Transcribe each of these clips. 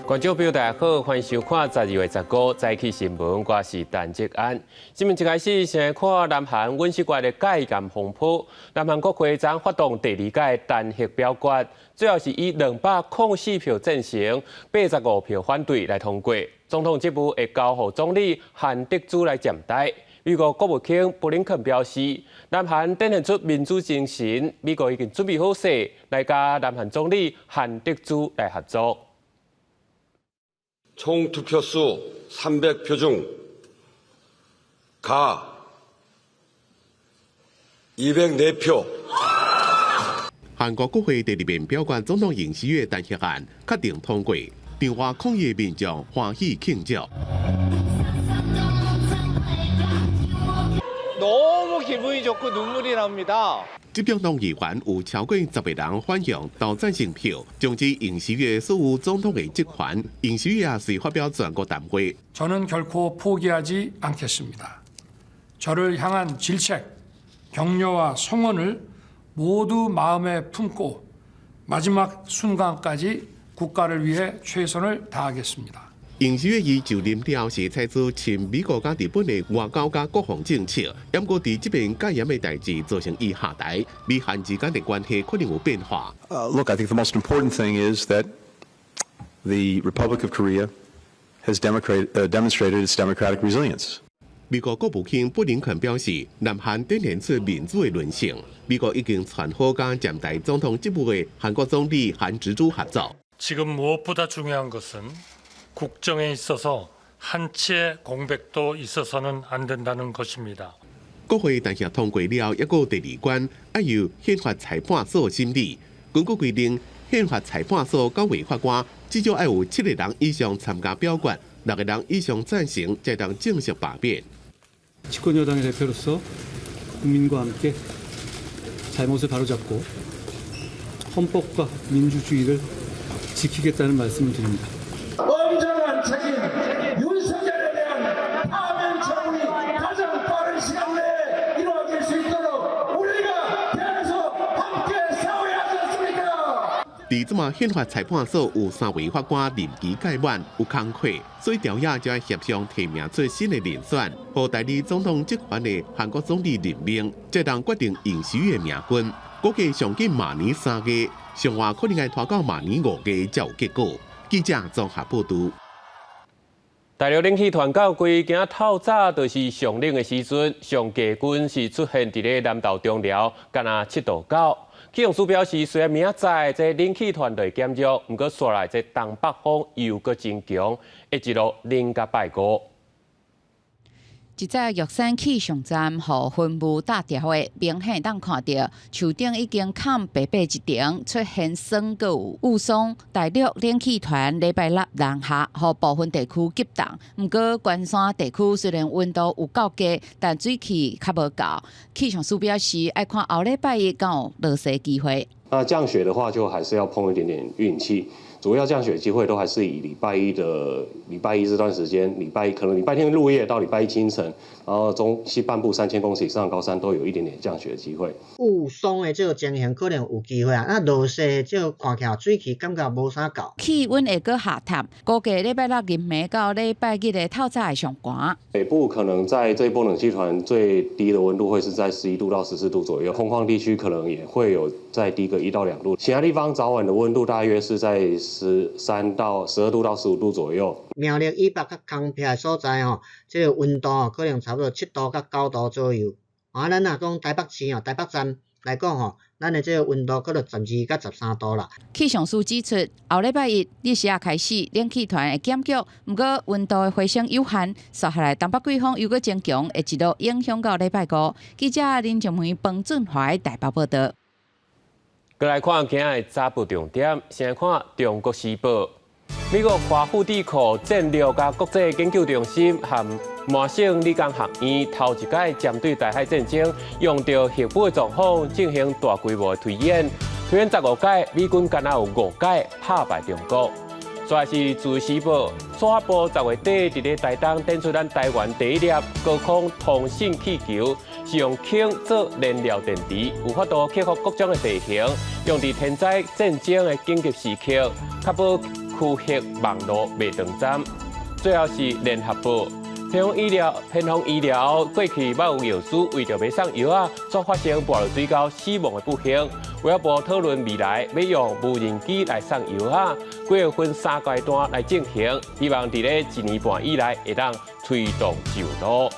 觀眾朋友大家好，歡迎收看12月15早起新聞，我是陳哲安。新聞一開始先來看南韓尹錫悅的戒嚴風波。南韓國會昨發動第二屆彈劾表決，最後是以204票贊成、85票反對來通過。總統職務會交予總理韓德洙來暫代。美國國務卿布林肯表示，南韓展現出民主精神，美國已經準備好勢來佮南韓總理韓德洙來合作。 총 투표수 300표 중 가 204표。韓國國會第二遍表決總統尹錫悅彈劾案確定通過，場外抗議民眾歡喜慶祝。 너무 기분이 좋고 눈물이 납니다. 這場眾議員有超過10個人反向投贊成票，終止尹錫悅所有總統的職權。尹錫悅也隨發表全國談話。 저는 결코 포기하지 않겠습니다. 저를 향한 질책, 격려와 성원을 모두 마음에 품고 마지막 순간까지 국가를 위해 최선을 다하겠습니다. 尹錫悅伊就任了後是採取親美國佮日本的外交佮國防政策，毋過佇這遍戒嚴的代誌造成伊下台，美韓之間的關係可能有變化。 Look, I think the most important thing is that the Republic of Korea has demonstrated its democratic resilience. 美國國務卿布林肯表示，南韓展現出民主的韌性。美國已經傳好佮暫代總統職務的韓國總理韓植洙合作。 지금 무엇보다 중요한 것은 국정에 있어서 한치의 공백도 있어서는 안 된다는 것입니다. 國會彈劾通過了，猶閣有第二關，愛由憲法裁判所審理。根據規定，憲法裁判所九位法官至少愛有七個人以上參加表決，六個人以上贊成，才當正式罷免。 집권 여당의 대표로서 국민과 함께 잘못을 바로잡고 헌법과 민주주의를 지키겠다는 말씀을 드립니다. 엄정한 책임, 윤석열에 대한 파면 처분이 가장 빠른 시간 내에 이루어질 수 있도록 우리가 대한에서 함께 싸워야 하지 않습니까? 佇這馬憲法裁判所有三位法官任期屆滿有空缺，所以朝野就愛協商提名出新的人選，予代理總統職權的韓國總理任命，才當決定尹錫悅的命運。估計上緊明年3月，上晚可能愛拖到明年5月才有結果。記者綜合報導。大陸冷氣團到規今透早就是上冷的時陣，上低溫是出現佇咧南投中寮，敢若7度9。氣象署表示，雖然明仔載這冷氣團會減弱，毋過紲來這東北風又閣增強，會一路冷到拜五。一早玉山氣象站予雲霧罩牢的，明顯當看著樹頂已經崁白白一層，出現霜閣有霧霜。大陸冷氣團禮拜六南下，予部分地區急凍。毋過關山地區雖然溫度有夠低，但水汽較無夠。氣象署表示，愛看後禮拜一敢有落雪機會。那降雪的話，就還是要碰一點點運氣。主要降雪機會都還是以禮拜一這段時間，禮拜一可能禮拜天入夜到禮拜一清晨，然後中西半部3000公尺以上高山都有一點點降雪的機會。霧霜的這個情形可能有機會啊，那落雪這個看起來水汽感覺無啥夠。氣溫會閣下探，估計禮拜六暗暝到禮拜日的透早會上寒。北部可能在這一波冷氣團最低的溫度會是在11度到14度左右，空曠地區可能也會有再低個1到2度。其他地方早晚的溫度大約是在13到12度到15度左右。苗栗以北較空僻的所在吼，這個溫度吼可能差不多7度到9度左右。啊，咱若講台北市吼，台北站來講吼，咱的這個溫度可能12到13度啦。氣象署指出，後禮拜一日時仔開始，冷氣團會減弱，毋過溫度的回升有限，紲下來東北季風又閣增強，會一路影響到禮拜五。記者林靜梅、彭俊華台北報道。過來看今仔的早報重點，先來看《中國時報》。美國華府智庫戰略佮國際研究中心和麻省理工學院頭一擺針對台海戰爭，用著核武的狀況進行大規模的推演，推演15屆，美軍敢若有五屆拍敗中國。再來是《自由時報》，司法部10月底佇咧台東展出咱台灣第一粒高空通信氣球，是用氫做燃料電池，有法度克服各種的地形，用佇天災戰爭的緊急時刻，確保區域網路袂斷針。最後是聯合報，偏方醫療偏方醫療過去捌有藥師為著欲送藥仔，煞發生跋落水溝死亡的不幸。衛福部討論未來欲用無人機來送藥仔，規劃分三階段來進行，希望佇咧一年半以內會當推動上路。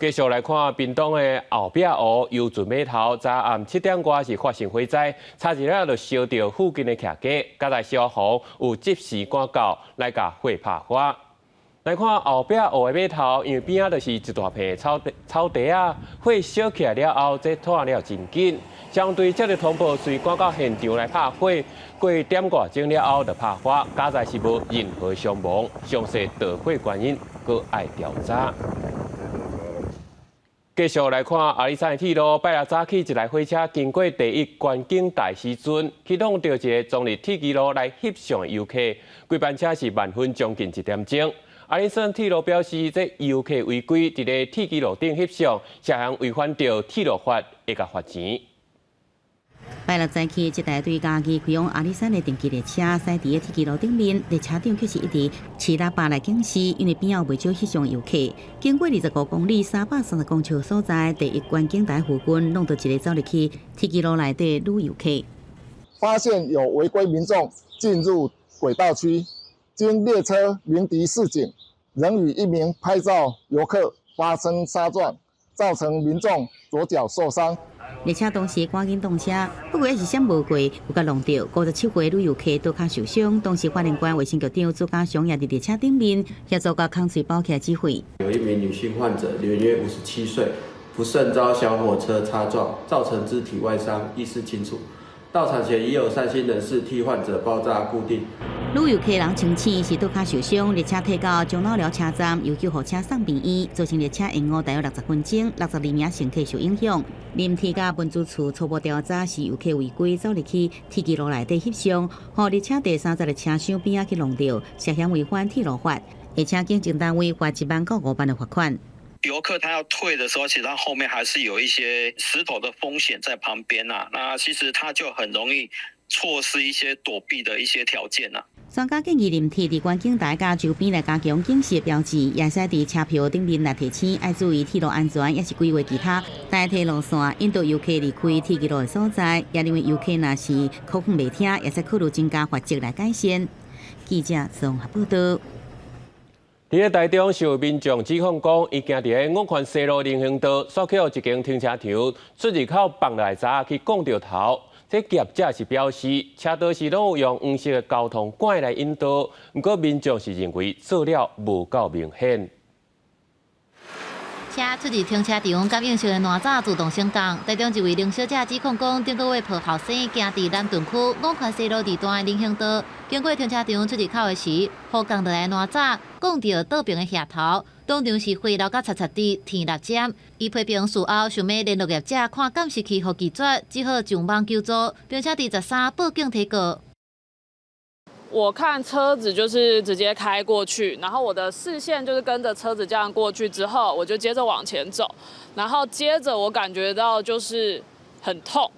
繼續來看屏東的後壁湖遊船碼頭，昨暗7點外是發生火災，差一下就燒著附近的徛家，佳哉消防有及時趕到來共火拍花。來看後壁湖的碼頭，因為邊仔就是一大片草地草地啊，火燒起來了後，這拖了真緊。消防隊接著通報，隨趕到現場來拍火，過點外鐘了後就拍花，佳哉是無任何傷亡，詳細導火原因閣愛調查。繼續來看阿里山的鐵路，拜六早起一台火車經過第一觀景台時陣，去挵著一个裝佇鐵支路來翕相的遊客，規班車是慢分將近一點鐘。阿里山鐵路表示，這遊客違規佇咧鐵支路頂翕相，涉嫌違反著鐵路法，會共罰錢。拜六早起，這台對嘉義開往阿里山的定期列車駛佇咧鐵支路頂面，列車長卻是一直吹喇叭來警示，因為邊仔有袂少翕相遊客。經過25公里330公尺所在，第一觀景台附近，挵著一个走入去鐵支路內底女遊客。發現有違規民眾進入軌道區，經列車鳴笛示警，仍與一名拍照遊客發生擦撞，造成民眾左腳受傷。列車當時趕緊動車，不過猶是閃無過，有共挵著57歲女遊客倒跤受傷。當時花蓮縣衛生局長朱家祥也佇列車頂面協助共空喙包起來指揮。有一名女性患者，年約57歲，不慎遭小火車擦撞，造成肢體外傷，意識清楚。到場前已有善心人士替患者包紮固定。女遊客人清醒是倒跤受傷，列車提到樟腦寮車站，由救護車送病院，造成列車延誤大約60分鐘，62名乘客受影響。林鐵佮運輸處初步調查是遊客違規走入去鐵支路內底翕相，予列車第三十個車廂邊仔去挵著，涉嫌違反鐵路法，而且警政單位罰1萬到5萬的罰款。遊客他要退的時候，其實他後面還是有一些石頭的風險在旁邊呐。那其實他就很容易錯失一些躲避的一些條件呐。專家建議林鐵佇觀景台佮周邊來加強警示標誌，也使佇車票頂面來提醒，愛注意鐵路安全，抑是規劃其他代替路線，引導遊客離開鐵支路的所在。也認為遊客若是口耳袂聽，會使考慮增加罰則來改善。記者綜合報道。佇咧台中，受民眾指控講，伊行佇咧五權西路人行道，煞去予一間停車場出入口放落來閘去摃著頭。這業者是表示，車道是攏有用黃色的交通桿來引導，毋過民眾是認為做了無夠明顯。車出入停車場感應式的欄閘自動升降。台中一位林小姐指控講，頂個月抱後生行佇南屯區五權西路二段的人行道，經過停車場出入口的時，予降落來欄閘摃著倒爿的額頭，當場是血流甲擦擦滴，天立針。伊批評事後想欲聯絡業者看監視器予拒絕，只好上網求助，並且佇13報警提告。我看車子就是直接開過去，然後我的視線就是跟着車子這樣過去之後，我就接着往前走，然後接着我感覺到就是很痛，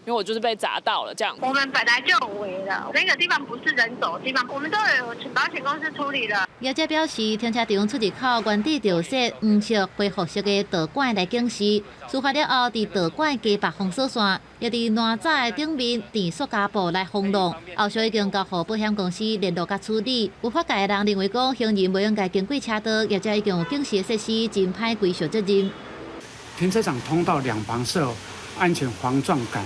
因為我就是被砸到了這樣。我們本來就有圍了，那個地方不是人走的地方，我們都有請保險公司處理了。業者表示，停車場出入口原底就設黃色恢復式的導管來警示，事發了後，佇導管加綁封鎖線，也佇欄閘的頂面墊塑膠布來封籠。後續已經交予保險公司聯絡佮處理。有法界的人認為講，行人袂應該經過車道，業者已經有警示的設施，真歹歸責責任。停車場通道兩旁設有安全防撞桿，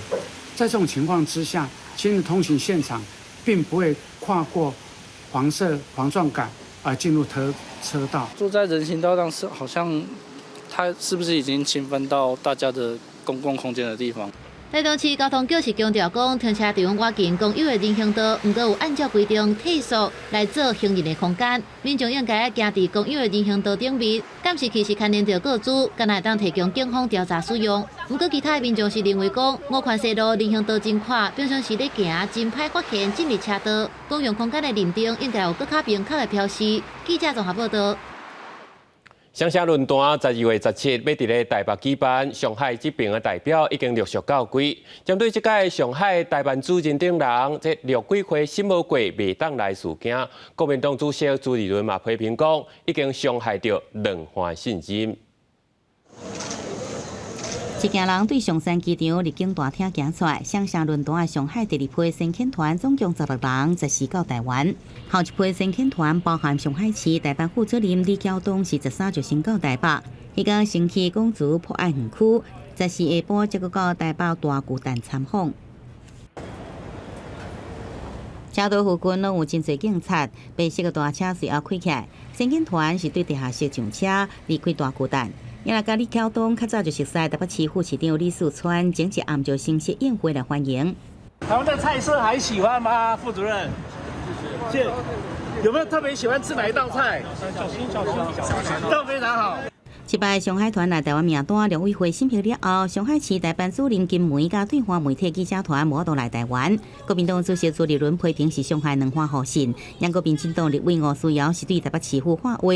在這種情況之下，行人通行現場並不會跨過黃色防撞桿而進入車車道。坐在人行道上是好像，他是不是已經侵犯到大家的公共空間的地方？台中市交通局是強調講，停車場外近公有的人行道，毋過有按照規定退縮來做行人的空間，民眾應該行佇公有的人行道頂面。監視器是牽連著個資，敢若會當提供警方調查使用。毋過其他的民眾是認為講，五權西路人行道真闊，平常時咧行真歹發現進入車道。公共空間的認定應該有閣較明確的標示。記者綜合報道。雙城論壇12月17欲佇咧台北舉辦，上海這爿的代表已經陸續到櫃。針對這屆上海台辦主任等人，這陸委會審無過袂當來事件，國民黨主席朱立倫嘛批評講，已經傷害著兩岸信任。一行人對松山機場入境大廳行出來，雙城論壇的上海第二批先遣團總共16人，14到台灣。後一批先遣團包含上海市代辦副主任李曉東，是13就先到台北。彼工先去公主博愛園區，14下晡才閣到台北大巨蛋參訪。車道附近攏有真濟警察，白色的大車隨後開起來。先遣團是對地下室上車離開大巨蛋。也若佮李曉東較早就熟似台北市副市長李四川，前一暗就先設宴會來歡迎。台灣的菜色還喜歡嗎，副主任？謝。有沒有特別喜歡吃哪一道菜？小心小心小心，都非常好。這擺上海團來台灣名單，陸委會審核了後，上海市代辦主任金梅佮對岸媒體記者團無法度來台灣。國民黨主席朱立倫批評是傷害兩岸互信。毋過民進黨立委吳思瑤是對台北市府喊話，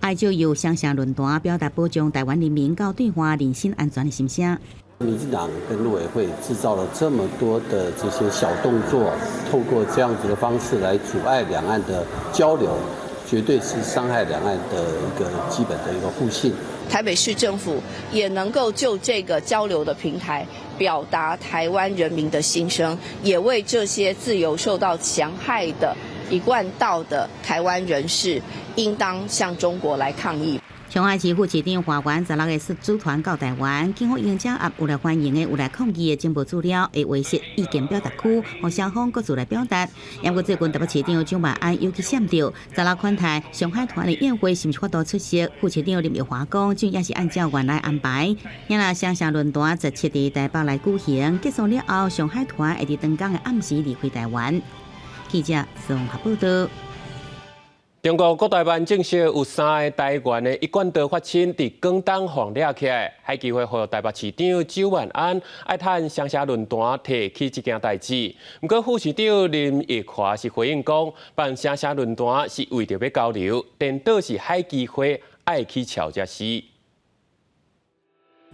愛藉由雙城論壇表達保障台灣人民佮對岸人身安全的心聲。民進黨跟陸委會製造了這麼多的這些小動作，透過這樣子的方式來阻礙兩岸的交流，絕對是傷害兩岸的一個基本的一個互信。台北市政府也能夠就這個交流的平台，表達台灣人民的心聲，也為這些自由受到戕害的一貫道的台灣人士，應當向中國來抗議。上海市副市長華源16個率組團到台灣，警方已經掌握有來歡迎的、有來抗議的情報資料，會劃設意見表達區，予雙方各自來表達。不過最近台北市長蔣萬安又去閃著，16款待上海團的宴會是毋是法度出席？副市長林奕華講，這也是按照原來安排。若若雙城論壇17佇台北來舉行，結束了後，上海團會佇當工的暗時離開台灣。記者綜合報道。中國國台辦證實有三个台灣的一貫道法親佇廣東予人掠起來，海基會呼籲台北市長蔣萬安愛趁雙城論壇提起這件代誌。毋過副市長林奕華是回應講，辦雙城論壇是為著欲交流，顛倒是海基會愛去撨才是。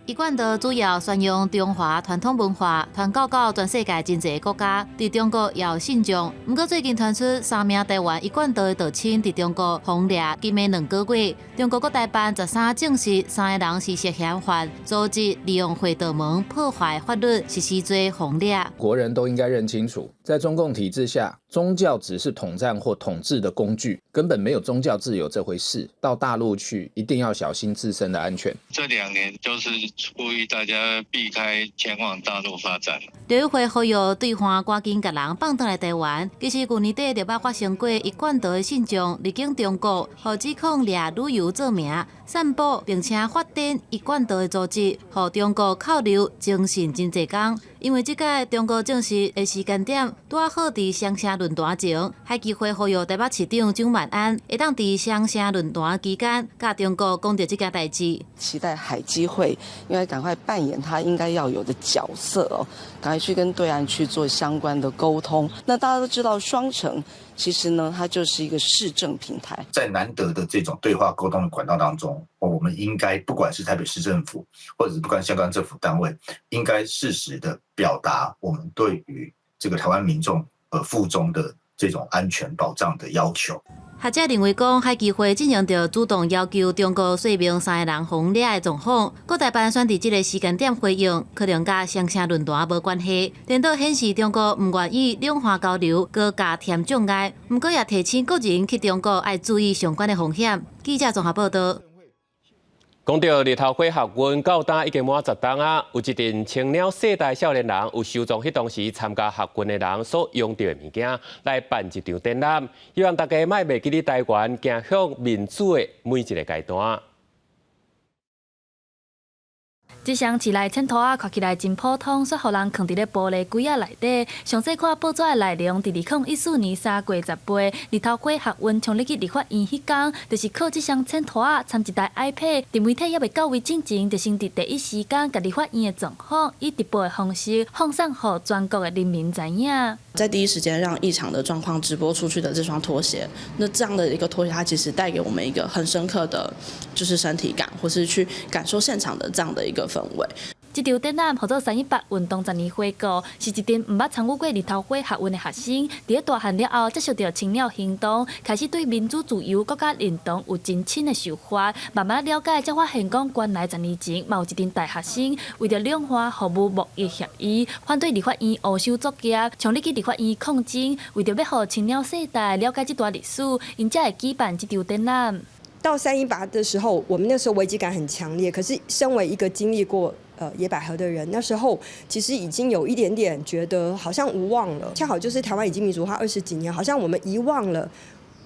一貫道主要宣揚中華傳統文化，傳教到全世界真濟國家，佇中國也有信眾。毋過最近傳出三名台灣一貫道的道親佇中國予掠，禁錮2個月。中國國台辦13證實，三个人是涉嫌犯組織利用會道門破壞法律實施罪予掠。國人都應該認清楚，在中共體制下，宗教只是統戰或統治的工具，根本沒有宗教自由這回事。到大陸去，一定要小心自身的安全。這2年就是呼籲大家避開前往大陸發展。陸委會呼籲對岸趕緊共人放轉來台灣。其實舊年底就捌發生過一貫道的信眾入境中國，予指控掠旅遊做名，散布並且發展一貫道的組織，予中國扣留偵訊真濟工。因為這屆中國正式的時間點拄好佇雙城論壇前，海基會呼籲台北市長蔣萬安會當佇雙城論壇期間，佮中國講著這件代誌。期待海基會應該趕快扮演他應該要有的角色哦，趕快去跟對岸去做相關的溝通。那大家都知道，雙城其實呢，它就是一個市政平台。在難得的這種對話溝通的管道當中，我們應該不管是台北市政府，或者是不管相關政府單位，應該適時的表達我們對於這個台灣民眾赴中的這種安全保障的要求。學者認為講，海基會進行著主動要求中國說明三个人予掠的狀況，國台辦選佇這个時間點回應，可能佮雙城論壇無關係，顛倒顯示中國毋願意兩岸交流，閣加添障礙。毋過也提醒國人去中國愛注意相關的風險。記者綜合報道。講到日頭花學運到今已經滿10冬啊，有一陣青鳥世代少年人有收藏彼當時參加學運的人所用著的物件，來辦一場展覽，希望大家莫袂記得台灣走向民主的每一个階段。這雙市內淺塗仔看起來真普通，煞予人囥佇咧玻璃櫃仔內底。詳細看報紙的內容，佇2014年3月18，日頭花學運衝入去立法院彼工，就是靠這雙淺塗仔摻一台 iPad，佇媒體猶未到位進前，就先佇第一時間共立法院的狀況以直播的方式放送予全國的人民知影。在第一時間讓異常的狀況直播出去的這雙拖鞋，那這樣的一個拖鞋，它其實帶給我們一個很深刻的，就是身體感，或是去感受現場的這樣的一個氛圍。這場展覽號做三一八運動十年回顧，是一陣毋捌參與過日頭花學運的學生，佇咧大漢了後接受著青鳥行動，開始對民主自由、國家認同有真深的想法，慢慢了解，才發現講原來十年前嘛有一陣大學生為著兩岸服務貿易協議，反對立法院烏收作業，衝入去立法院抗爭，為著欲予青鳥世代了解這段歷史，𪜶才會舉辦這場展覽。到三一八的時候，我們那時候危機感很強烈。可是，身為一個經歷過野百合的人，那時候其實已經有一點點覺得好像無望了。恰好就是台灣已經民主化二十幾年，好像我們遺忘了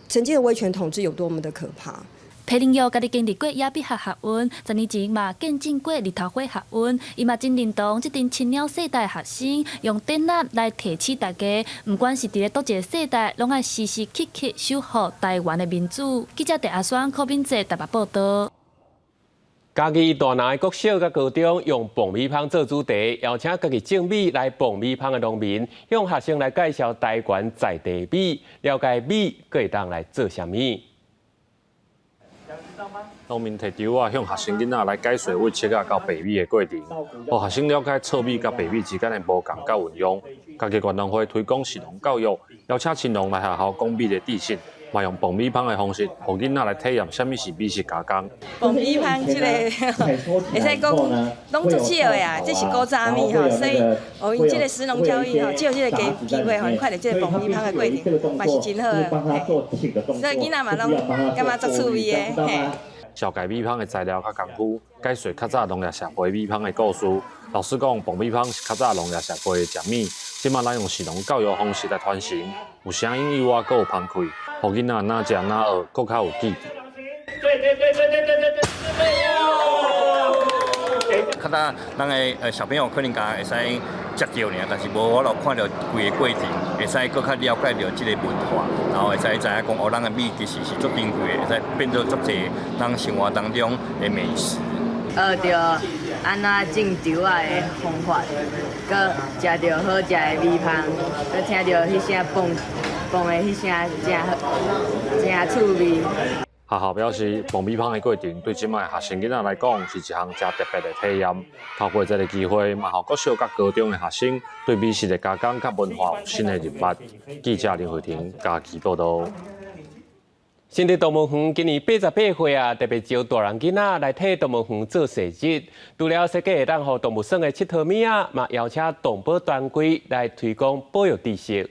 曾經的威權統治有多麼的可怕。裴靈玉家己經歷過野百合學運，十年前嘛見證過日頭花學運，伊嘛真認同這陣青鳥世代學生用展覽來提醒大家，毋管是佇咧佗一个世代，攏愛時時刻刻守護台灣的民主。記者鄭阿雙、柯敏哲台北報導。嘉義大林的國小佮高中用爆米香做主題，邀請家己種米來爆米香的農民，向學生來介紹台灣在地米，了解米閣會當來做啥物。農民提稻仔向學生囡仔來解說為切仔到白米的過程，予學生了解糙米佮白米之間的無仝佮運用。嘉義縣農會推廣食農教育，邀請青農來學校講米的知識，嘛用爆米香的方式，予囡仔來體驗啥物是美食加工。爆米香這個會使講攏足笑的啊，這是古早米吼，所以予𪜶這個食農教育吼，藉這個機會，予𪜶看著這個爆米香的過程，嘛是真好的。所以囡仔嘛攏感覺足趣味的。嘿。紹介米香的材料佮工夫，解說較早農業社會米香的故事。老師講，爆米香是較早農業社會的食物，這馬咱用食農教育方式來傳承，有聲音以外，閣有芳氣，予囡仔若食若學，閣較有記憶。對對對對對對對對。較早咱的小朋友可能敢會使食著爾，但是無法度看著規個過程，會使閣較了解著這個文化，然後會使知影講哦，咱的米其實是足珍貴的，會使變做足濟咱生活當中的美食。學著按怎種稻仔的方法，閣食著好食的米香，閣聽著彼聲蹦蹦的彼聲，誠好，誠趣味。學校表示，爆米香的過程對這擺學生囡仔來講是一項誠特別的體驗。透過這个機會，嘛予國小佮高中的學生對美食的加工佮文化有新的認識。記者林慧婷嘉義報導。新竹動物園今年88歲啊，特別招大人囡仔來替動物園做生日。除了設計會當予動物耍的𨑨迌物仔，嘛邀請動保團隊來推廣保育知識。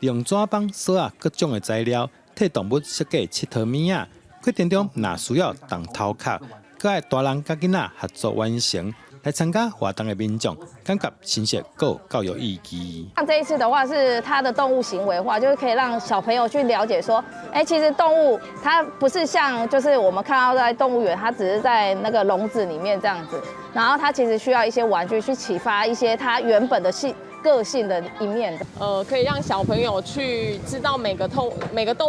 用紙板、索仔各種的材料，替動物設計𨑨迌物仔，過程中若需要動頭殼，閣愛大人佮囡仔合作完成。來參加活動的民眾感覺新鮮，閣有教育意義。像這一次的話，是它的動物行為化，就是可以讓小朋友去了解說，欸，其實動物它不是像就是我們看到在動物園，它只是在那個籠子裡面這樣子，然後它其實需要一些玩具去啟發一些它原本的性個性的一面。可以讓小朋友去知道每個動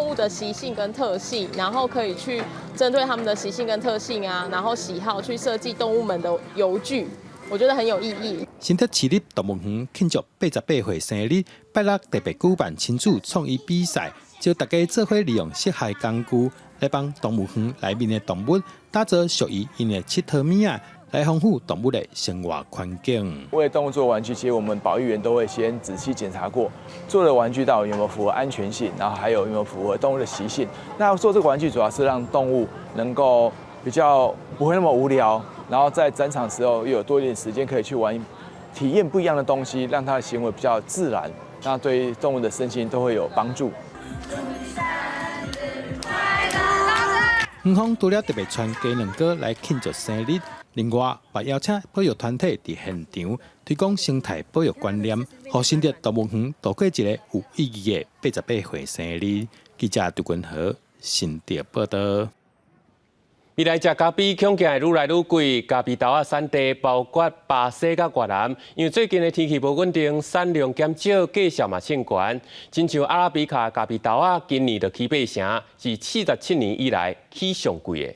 物的習性跟特性，然後可以去針對他們的習性跟特性啊，然後喜好去設計動物們的遊具，我覺得很有意義。新竹市立動物園慶祝88歲生日，拜六特別舉辦親子創意比賽，招大家做伙利用適合工具來幫動物園內面的動物打造屬於𪜶的𨑨迌物仔，來豐富動物的生活環境。為動物做玩具，其實我們保育員都會先仔細檢查過，做的玩具到底有沒有符合安全性，然後還有有沒有符合動物的習性。那做這個玩具主要是讓動物能夠比較不會那麼無聊，然後在展場時候又有多一點時間可以去玩，體驗不一樣的東西，讓它的行為比較自然，那對動物的身心都會有幫助。園方除了特別穿雞卵糕來慶祝生日，另外也邀請保育團體佇現場推廣生態保育觀念，予新竹動物園度過一個有意義的88歲生日。記者杜君和新竹報導。未來食咖啡恐驚會愈來愈貴，咖啡豆仔產地包括巴西佮越南，因為最近的天氣無穩定，產量減少，價數嘛衝懸。親像阿拉比卡咖啡豆仔今年就起八成，是47年以來起上貴的。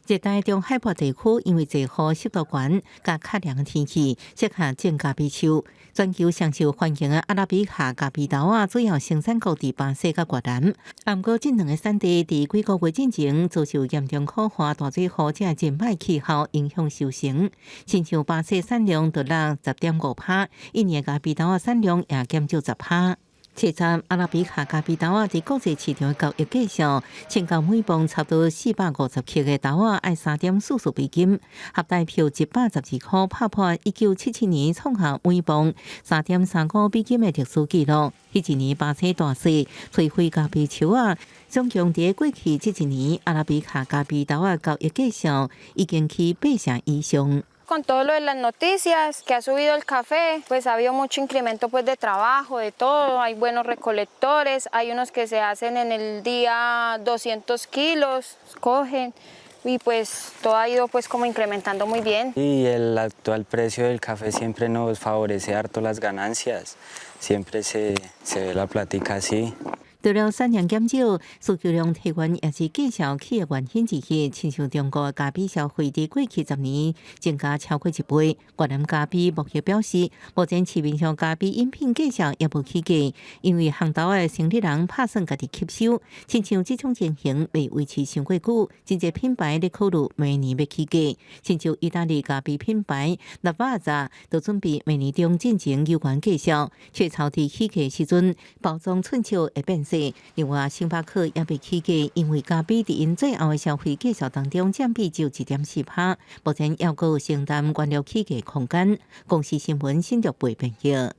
熱帶中海拔地區因為濟雨、濕度懸，佮較涼的天氣，適合種咖啡樹。全球上受歡迎的阿拉比卡咖啡豆仔，主要生產國佇巴西佮越南。毋過，這兩个產地佇幾个月進前遭受嚴重苦旱、大水雨，這真歹氣候影響收成。親像巴西產量就落10.5%，印尼咖啡豆仔產量也減少10%。查查阿拉比卡咖啡豆仔佇國際市場交易價數，稱到每磅差不多450克的豆仔愛3.44美金，合台票112塊，拍破1977年創下每磅3.35美金的歷史紀錄。彼一年巴西大雪摧毀咖啡樹仔，總共佇過去這一年，阿拉比卡咖啡豆仔交易價數已經起八成以上。 Con todo lo de las noticias que ha subido el café, pues ha habido mucho incremento pues de trabajo, de todo, hay buenos recolectores, hay unos que se hacen en el día 200 kilos, cogen y pues todo ha ido pues como incrementando muy bien. Y el actual precio del café siempre nos favorece harto las ganancias, siempre se ve la plática así. 除了產量減少，需求量提懸也是價數起的原因之一。親像中國咖啡消費佇過去10年增加超過一倍。越南咖啡貿易表示，目前市面上咖啡飲品價數猶無起價，因為烘豆的生理人拍算家己吸收。親像這種情形袂維持傷過久，真濟品牌咧考慮明年欲起價。親像意大利咖啡品牌 Lavazza 都準備明年中進行有關價數，雀巢佇起價時陣，包裝寸尺會變細。另外，星巴克也欲起價，因為咖啡佇𪜶最後的消費價數當中佔比只有1.4%，目前猶閣有承擔原料起價空間。公視新聞新竹背編譯。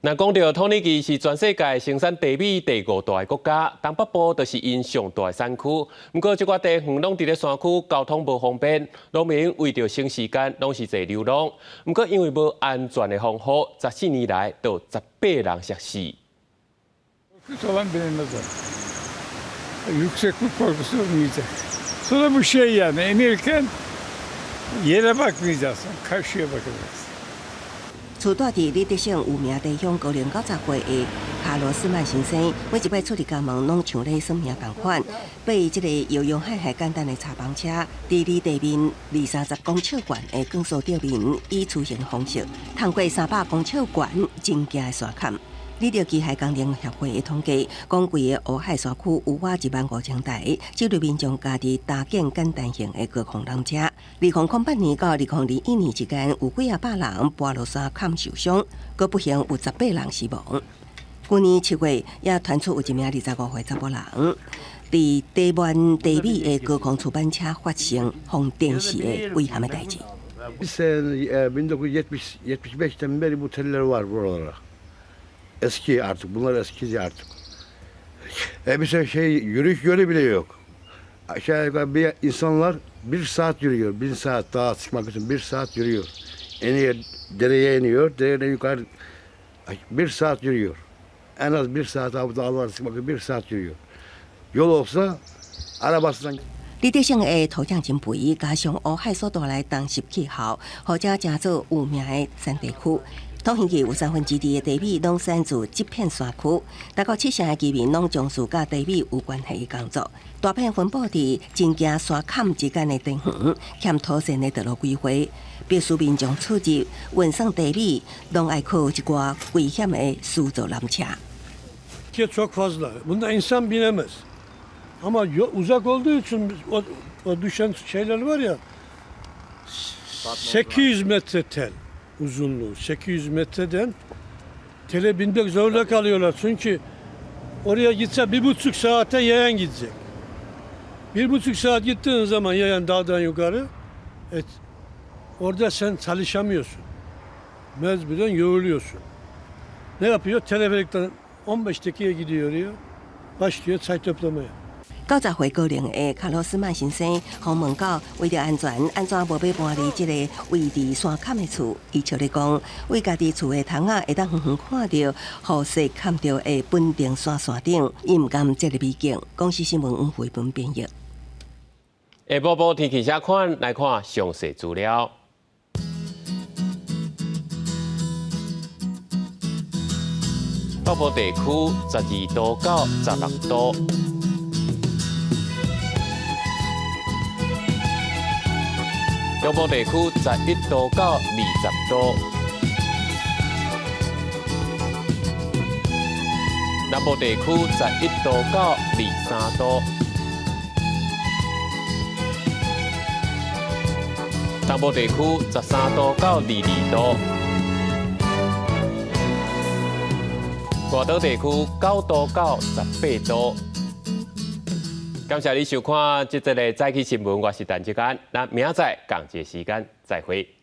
若講到土耳其是全世界生產茶米第五大的國家，東北部就是𪜶上大的產區。毋過，這寡地方攏佇咧山區，交通無方便，農民為著省時間，攏是坐溜廊。毋過，因為無安全的防護，14年來就有18人摔死。 Korkusu olan bilinmez o. Yükseklik korkusu olmayacak. Sonra bu şey yani inirken yere bakmayacaksın, karşıya bakacaksın. 厝蹛佇李德省有名地鄉高齡90歲的卡羅斯曼先生，每一擺出入家門攏像咧耍命仝款，爬這个搖搖晃晃簡單的柴房車，佇離地面二三十公尺懸的鋼索頂面，以出行方式，趟過300公尺懸真崎的山崁。李德機械工程協會的統計，講規个烏海山區有倚15,000台，這類民眾家己搭建簡單型的高空纜車。2008年到2021年之間，有幾仔百人跋落山崁受傷，閣不幸有18人死亡。去年7月，也傳出有一名25歲查埔人，佇地面地米的高空滑板車發生予電死的遺憾的代誌。 Bir sene 1970 75'ten beri bu teller var buralara. Eski artık bunlar eskici artık. E bir şey yürüyüş yönü bile yok. Aşağı yukarı bir insanlar bir saat yürüyor. Bir saat dağa çıkmak için bir saat yürüyor. İniyor, dereye iniyor, dereden yukarı bir saat yürüyor. En az bir saat bu dağlara çıkmak için bir saat yürüyor. Yol olsa arabasından 李德省的土壤真肥，加上烏海所帶來乾濕氣候，予遮成做有名的產地區。統計有二的茶米攏產自這片山區，大概七成的居民攏從事佮茶米有關係的工作。大片分布佇真崎山崁之間的田園，欠妥善的道路規劃，必須民眾出入運送茶米，攏愛靠一寡危險的私造纜車。 Çok fazla. Bunda insan binemez. Ama uzak olduğu için o düşen şeyler var ya, 800 metre tel uzunluğu, 800 metreden tele binmek zorunda kalıyorlar. Çünkü oraya gitse 1,5 saate yayan gidecek. 1,5 saat gittiğin zaman yayan dağdan yukarı, evet, orada sen çalışamıyorsun. Mecburen yoruluyorsun. Ne yapıyor? Teleferikten 15 dakikaya gidiyor oraya. Başlıyor çay toplamaya. 90歲高齡的卡洛斯曼先生，予問到為著安全，按怎無欲搬離這个位佇山崁的厝？伊笑咧講，為家己厝的窗仔會當遠遠看著予雪崁著的本定山山頂，伊毋甘這个美景。公視新聞黃慧文編譯。下晡晡天氣啥款？來看詳細資料。北部地區12度到16度。中部地區11度到20度。南部地區11度到23度。東部地區13度到22度。外島地區9度到18度。感謝你收看這節的早起新聞，我是陳志堅，咱明仔載仝一个時間再會。